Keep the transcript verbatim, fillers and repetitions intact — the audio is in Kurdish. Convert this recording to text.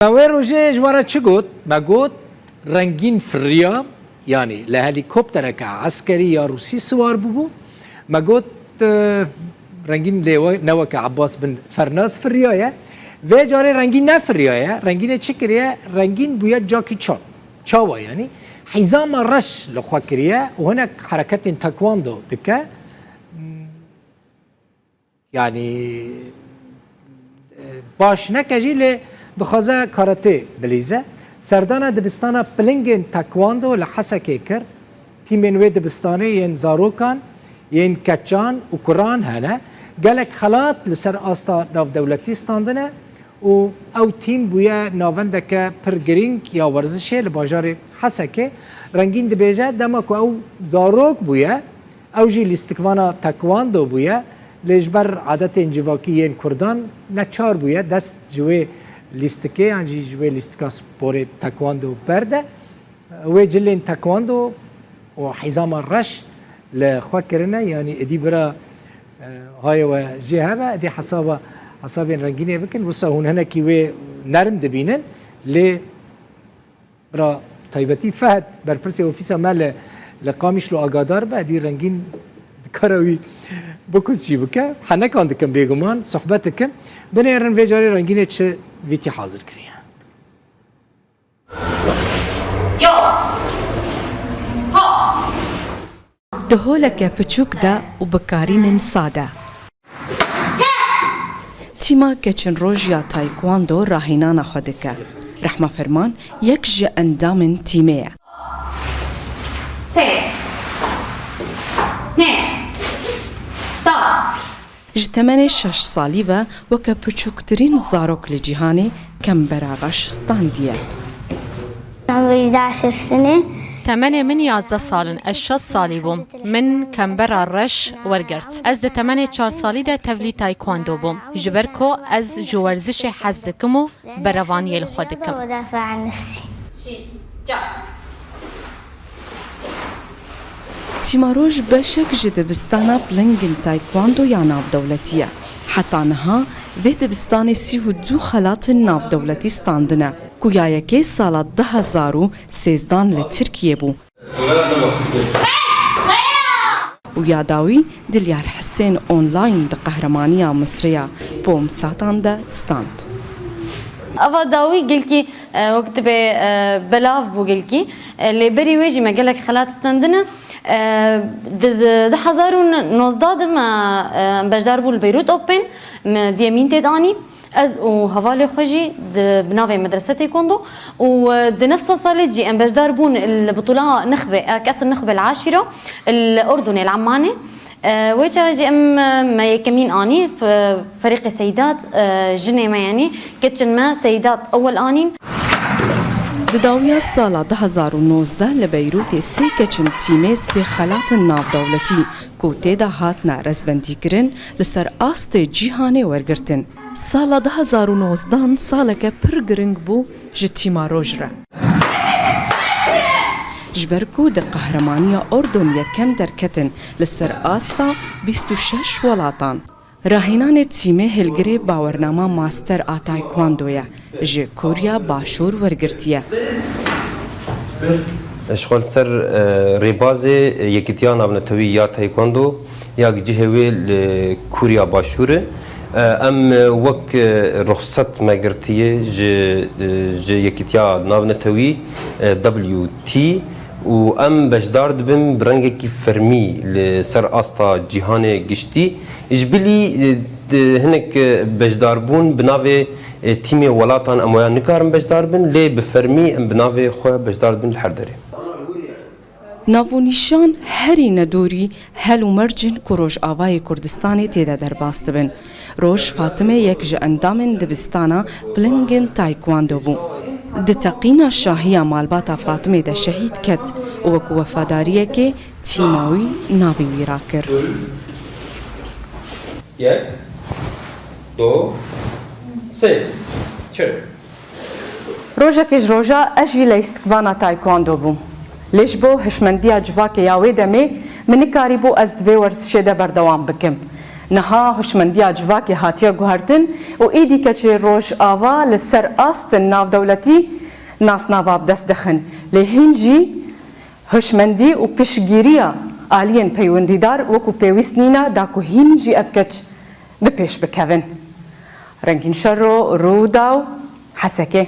Me wê rojê ji we re çi got? Me got, Rengîn firiya, yanî li helîkoptereke eskerî ya Rûsî siwar bûbû. Me got, e, Rengîn lê we-, ne weke Abbas bin Fernaz firiyaye. Vê carê Rengîn nefiriyaye. Rengînê çi kiriye? Rengîn bûye Jackie Chan. Çawa yanî? Hîzama reş li xwe kiriye û hinek hereketên taekwondo dike. Yanî, e, baş neke jî lê dixwaze karate bilîze. Serdana dibistana pilingên taekwondo li Hesekê kir. Tîmên wê dibistanê yên zarokan, yên keçan û kuran hene. Gelek xelat li ser asta navdewletî standine û ew tîm bûye navendeke pir girîng ya werzişê li bajarê Hesekê. Rengîn dibêje, dema ku ew zarok bûye, ew jî lîstikvana taekwondo bûye, lê ji ber adetên civakî yên kurdan neçar bûye dest ji wê lîstikê yan jî ji wê lîstika sporê taekwondo berde. Wê cilên taekwondo û hîzama reş li xwe kirine, yanî êdî bira, e, hayê we jê hebe, êdî hesaba, hesabên Rengînê bikin. Wisa hûn hinekî wê nerm dibînin, lê bira taybetî Fehd, berpirsê ofîsa me li, li Qamişlo agadar be, êdî Rengîn dikare wî bikut jî bike. Henekan dikim bêguman, sohbet dikim. Binêrin vê carê Rengînê çi vîtî hazir kiriye. Yo! Ho! Di holeke piçûk de û bi karînên sade. Tîma Keçinroj ya Taekwondo rahînana xwe dike. Rehma Ferman yek ji endamên tîmê ye. Sê. Nê. Da. Ji temenê şeş salî ve weke piçûktirîn zarok li cîhanê kembera reş standiye. عمري احدعش سنة. Temenê min yazdeh sal in, ez şeş salî bûm. Min kembera reş wergirt. Ez di temenê çar salî de tevlî taekwondo bûm. Ji ber ku ez ji werzişê hez dikim û berevaniyê li xwe dikim. بدافع عن نفسي. Tîma Roj beşek ji dibistana pilingên taekwondo ya navdewletî ye. Heta niha vê dibistanê sî û du xelatên navdewletî standine, ku ya yekê sala du hezar û sêzdan li Tirkiyê bû. Û ya dawî Dilyar Hisên online di qehremaniya Misriya Pomsatan de stand. Ava dawî gelkî, e, wek dibê, e, belav bû gelkî. E, lê berî wê jî me gelek xelat standine. E, di, di, di hezar û nozdeh de me, e, beşdar bû li Beyrût Open, me duyemîn tê de anî. Ez û hevalê xwe jî di, bi navê medrese taekwondo û, e, di nefsa salê jî em beşdar bûn li bitûla nixbe, e, kesr nixbe li Aşîra, li Urdunê, li Emmanê. E, wê çaxê jî em, e, me yekemîn anî, f-, ferîqê seyidat, e, jinê me, yanî keçin me seyidat ewel anîn. Di dawiya sala du hezar û nozdeh li Beyrûtê sê keçin tîmê sê xelatin navdewletî ku tê de hatine rêzbendîkirin, li ser astê cîhanê wergirtin. Sala du hezar û nozdan saleke pir giring bû ji Tîma Roj re. Ji ber ku di qehremaniya Ordon yekem derketin li ser asta bîst û şeş welatan. Rahînanê tîmê hilgirê bawernama Master a Taekwondo ye, ji Korya Başûr wergirtiye. Ji xwe li ser, e, rêbazê Yekîtiya Navnetewî ya Taekwondo ya cihê wê li Kûriya Başûr e. E, em, e, wek, e, ruxset me girtiye ji, e, ji Yekîtiya Navnetewî, e, W T û em beşdar dibin bi rengekî fermî li ser asta cîhanê giştî. Ji bilî, e, di hinek, e, beşdarbûn bi navê, e, tîmê welatan em waya nikarin beşdar bin, lê bi fermî em bi navê xwe beşdar dibin li her derê. Navûnîşan herî nedûrî hel û mercên ku Rojavayê Kurdistanê tê de derbas dibin. Roj Fatime yek ji endamên dibistana pilingên taekwondo bû. Di teqîna şahiya malbata Fatime de şehîd ket û wekî wefadariyekê tîma wî navê wî rakir. Yek, du, sê. Çil. Rojekê ji roja ez jî leyîstikvana taekwondo bûm. Lê ji bo hişmendiya civakê ya wê demê min nikarîbû ez di vê werzişê de berdewam bikim. Niha hişmendiya civakê hatiye guhertin û êdî keçê Rojava li ser astin navdewletî nasnava bi dest dixin. Lê hîn jî hişmendî û piştgiriya aliyên peywendîdar wekû pêwîst nîne da ku hîn jî ev keç bi pêş bikevin. Rengîn Şero, Rûdaw, Hesekê.